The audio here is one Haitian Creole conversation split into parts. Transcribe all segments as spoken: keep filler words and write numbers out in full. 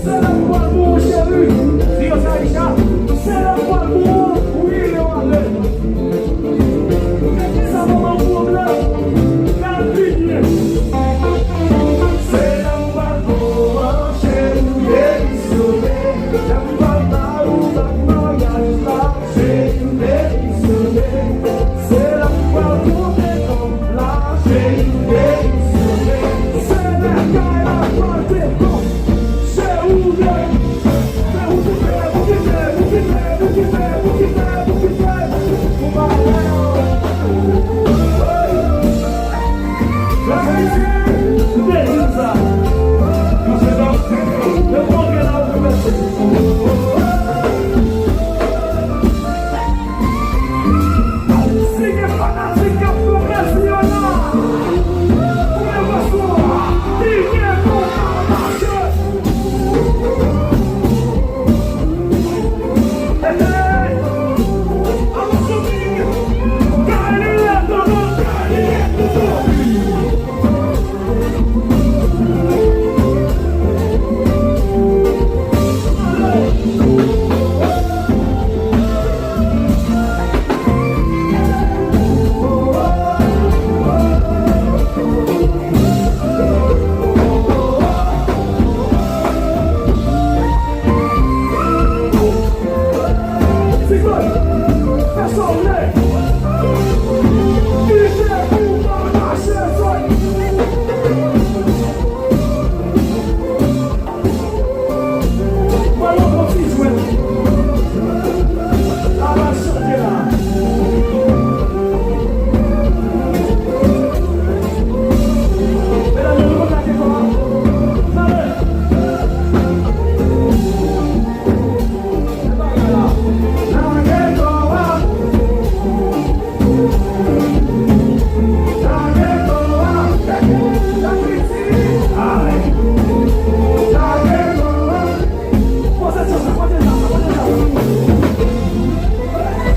Se lè m pral bon, cheri. Di yo sa, Richard. Se lè m pral bon, wi, yo ale. Sa pa ban m pwoblèm. Gade byen. Se lè m pral bon, cheri, demisyone. Lè m pral ba ou bag maryaj la. Si gen fanatik k ap fè plezi yo la, pou leve son, ki gen kontan mache. Hey, hey. Alò, Sophie, Gaëlle, Dodo, Gaëlle, Dodo.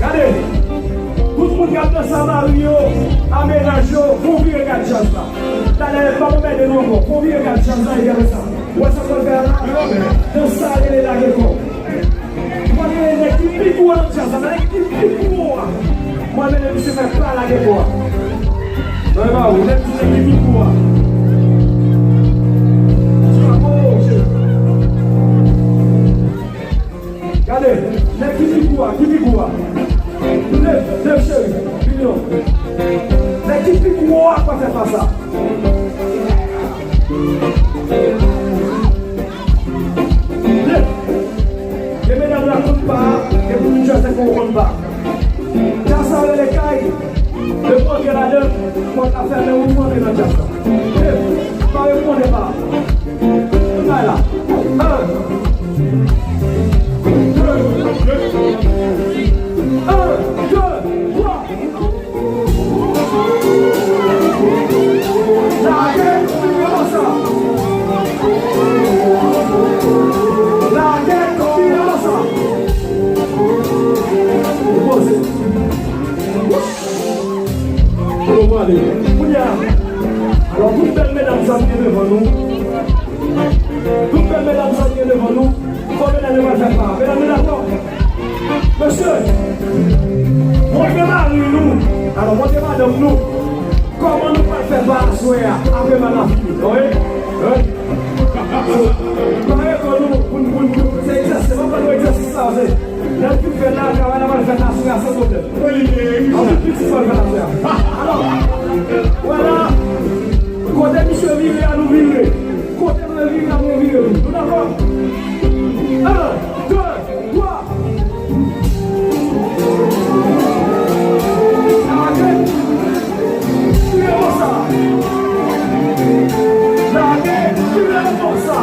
Gade, tout moun k ap nan Samari yo, a mennaj yo, pou vire gad djaz la. Talè, pa anmède nou ankò, pou vire gad djaz la, e gade sa. Ou wè sa k pral fè a la? Dans sa rele lage kò. Mwen gen nèg ki pi gwo nan djaz la, nèg ki pi gwo a. Mwen mennen misye fè pa lage kò a. Mwen ba ou, nèg ki, nèg ki pi gwo a. Bravo, Jezi. Gade, nèg ki pi gwo a, ki pi gwo a. Leve, leve, cheri, vini non. Nèg ki pi gwo a, pa fè pa sa. Leve. Gen medam la konn pa, gen moun ki jwe avèk ou konn pa. Djaz sa rele kay. Depi w antre ladan l, pòt la fèmen, ou antre nan djaz la. Leve. Pa reponn pa. Kay la. An. De. An, de, twa. Lage kò, lage kò. Lage kò, lage kò. Poze. Kote w prale? Kounye a. Alò, tout bèl medam sa ki devan nou. Tout bèl medam sa ki devan nou. Fò medam yo pral fè pa. Medam yo dakò? Mesye, montre mari nou, alò, montre madanm nou, kòman nou pral fè Pa aswè a, apre m al la fini. Wi. Wi. So, pare kò nou pou n, pou n, pou n, se egzèsis, se pa pran nou egzèsis la, se lè n fin fè l la, travay la pral fèt aswè a san pwoblèm. Anpil piti sa l fèt aswè a. Alò, vwala, kote misye vire a, nou vire. Kote nou vire a, nou vire tou. Nou dakò? An, de, twa. Lage. Tire konsa. Lage. Tire konsa.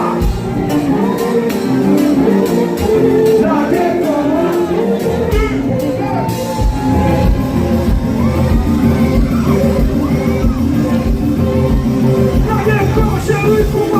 Lage. Lage, cheri.